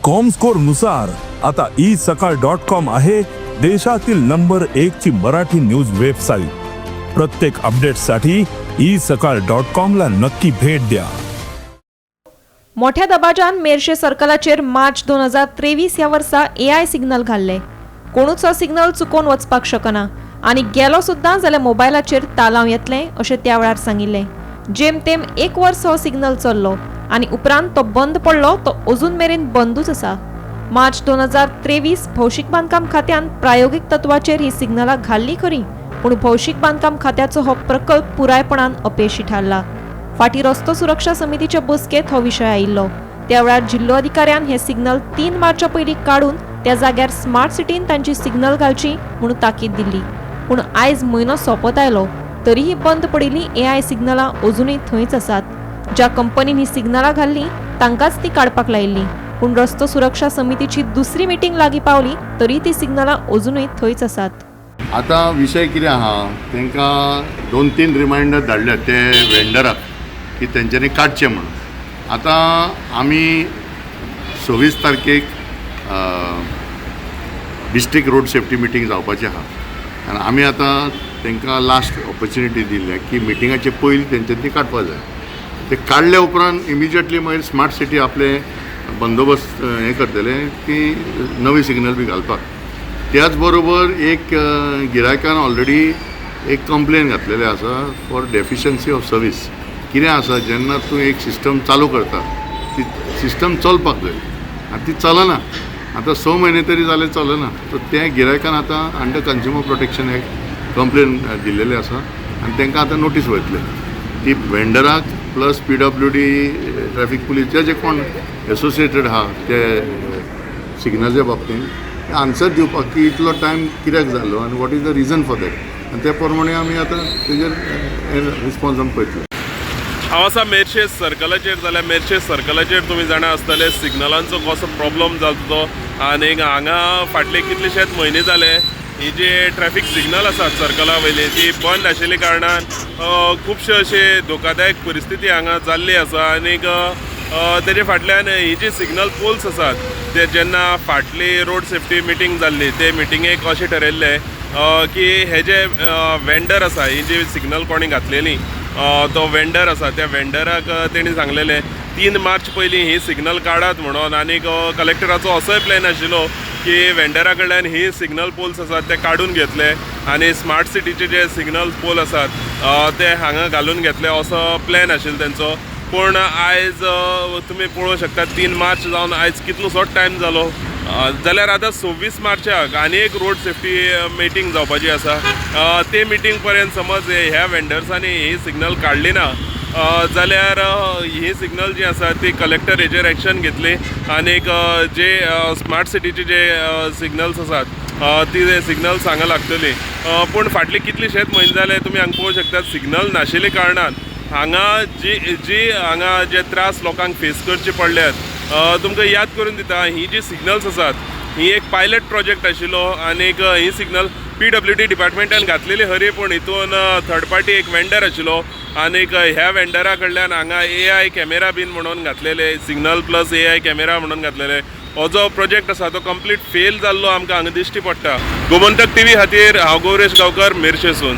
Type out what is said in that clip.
Comscore नुसार आता E सकाळ डॉट कॉम आहे देशातील नंबर एक ची मराठी न्यूज वेबसाईट. प्रत्येक अपडेटसाठी ई सकाळ डॉट कॉम ला नक्की भेट द्या. मोठ्या दबाजान मेरशे सर्कलाचेर मार्च 2023 ह्या वर्सा एआय सिग्नल घाल्ले. कोणूच हो सिग्नल चुकोवन वचपाक शकना आनी गेलो सुद्दां जाल्यार मोबायलाचेर तालांव येतलें अशें त्या वेळार सांगिल्लें. जेमतेम एक वर्स हो सिग्नल चल्लो आनी उपरांत तो बंद पडलो. तो अजून मेरेन बंदूच आसा. मार्च 2023 भौशीक बांदकाम खात्यान प्रायोगीक तत्वाचेर ही सिग्नलां घाल्ली खरी, पूण भौशीक बांदकाम खात्याचो हो प्रकल्प पुरायपणान अपेशी थारला. फाटीं रस्तो सुरक्षा समितीचे बसकेंत हो विशय आयिल्लो. त्या वेळार जिल्लो अधिकाऱ्यान हे सिग्नल 3 मार्चा पयलीं काडून त्या जाग्यार स्मार्ट सिटीन तांची सिग्नल घालची म्हूण ताकीद दिल्ली. पूण आयज म्हयनो सोंपत आयलो तरीही बंद पडिल्लीं एआय सिग्नलां अजुनूय थंयच आसात. ज्या कंपनीन ही सिग्नलां घाल्लीं तांकांच ती काडपाक लायिल्ली. पूण रस्तो सुरक्षा समितीची दुसरी मिटींग लागीं पावली तरी ती सिग्नलां अजुनूय थंयच आसात. आतां विशय कितें आहा, तांकां दोन तीन रिमायंडर धाडल्यात ते वेंडराक की तेंच्यांनी काडचें म्हणून. आतां आमी 26 तारखेक डिस्ट्रीक्ट रोड सेफ्टी मिटींग जावपाची आहा आनी आमी आतां तांकां लास्ट ऑपॉर्च्युनिटी दिल्या की मिटिंगाचे पयलीं तेंच्यांनी ती काडपा जाय. ते काडल्या उपरांत इमिजिएटली मागीर स्मार्ट सिटी आपले बंदोबस्त हें करतले की नवी सिग्नल बी घालपाक. त्याच बरोबर एक गिरायकान ऑलरेडी एक कंप्लेन घातलेले आसा फॉर डेफिशियन्सी ऑफ सर्वीस. कितें आसा, जेन्ना तूं एक सिस्टम चालू करता, ती सिस्टम चलपाक जाय आनी ती चलना. आतां 6 म्हयने तरी जाले चलना. सो त्या गिरायकान आतां under Consumer Protection Act complain दिल्लेले आसा आनी तांकां आतां नोटीस वयतले ती वेंडराक प्लस पीडब्ल्यूडी, ट्रॅफिक पुलीस, जे जे कोण एसोसिएटेड आहा ते सिग्नलच्या बाबतींत आन्सर दिवपाक की इतलो टायम कित्याक जालो आनी what is the reason for that. आनी त्या प्रमाणे आमी आतां तेजेर रिस्पॉन्स आमी पळयतले. हांव आसा मेरशे सर्कलाचेर. जाल्यार मेरशे सर्कलाचेर तुमी जाणा आसतले सिग्नलांचो कसो प्रॉब्लम जाता तो. आनी हांगा फाटले कितलेशेच म्हयने जाले ही जी ट्रॅफिक सिग्नल आसात सर्कला वयली ती बंद आशिल्ल्या कारणान खुबशे अशे धोकादायक परिस्थिती हांगा जाल्ली आसा. आनीक तेजे फाटल्यान ही जी सिग्नल पोल्स आसात ते जेन्ना फाटली रोड सेफ्टी मिटींग जाल्ली ते मिटिंगेक अशें ठरयल्लें की हे जे वेंडर आसा, ही जी सिग्नल कोणी घातलेली तो वेंडर आसा, त्या वेंडराक तेणी सांगलेलें 3 मार्च पयलीं ही सिग्नल काडात म्हणून. आनीक कलेक्टराचो असोय प्लॅन आशिल्लो की वेंडरा कडल्यान ही सिग्नल पोल्स आसात ते काडून घेतले आनी स्मार्ट सिटीचे जे सिग्नल पोल आसात ते हांगा घालून घेतले असो प्लॅन आशिल्लो तेंचो. पूण आयज तुमी पळोवंक शकता, 3 मार्च जावन आयज कितलोसोच टायम जालो. जाल्यार आतां 26 मार्चाक आनी एक रोड सेफ्टी मिटींग जावपाची आसा. ते मिटींग पर्यंत समज ह्या वेंडर्सांनी ही सिग्नल काडली ना जाल्यार ही सिग्नल जी आसा ती कलेक्टर हेजेर एक्शन घेतली आनीक जे स्मार्ट सिटीचे जे सिग्नल्स आसात ती सिग्नल्स हांगा लागतली. पूण फाटले कितलेशेच म्हयने जाले तुमी हांगा पळोवंक शकतात, सिग्नल नाशिल्ले कारणान हांगा जी जी हांगा जे त्रास लोकांक फेस करचे पडल्यात. तुमकां याद करून दिता, ही जी सिग्नल्स आसात ही एक पायलट प्रोजेक्ट आशिल्लो आनीक ही सिग्नल पीडब्ल्यूडी डिपार्टमेंटान घातलेली खरी, पूण हितून थर्ड पार्टी एक वेंडर आशिल्लो आनीक ह्या वेंडरा कडल्यान हांगा एआय कॅमेरा बीन म्हणून घातलेले, सिग्नल प्लस एआय कॅमेरा म्हणून घातलेले. हो जो प्रोजेक्ट आसा तो कंप्लीट फेल जाल्लो आमकां हांगा दिश्टी पडटा. गोमंतक टीव्ही खातीर हांव गौरेश गांवकर, मेरशेसून.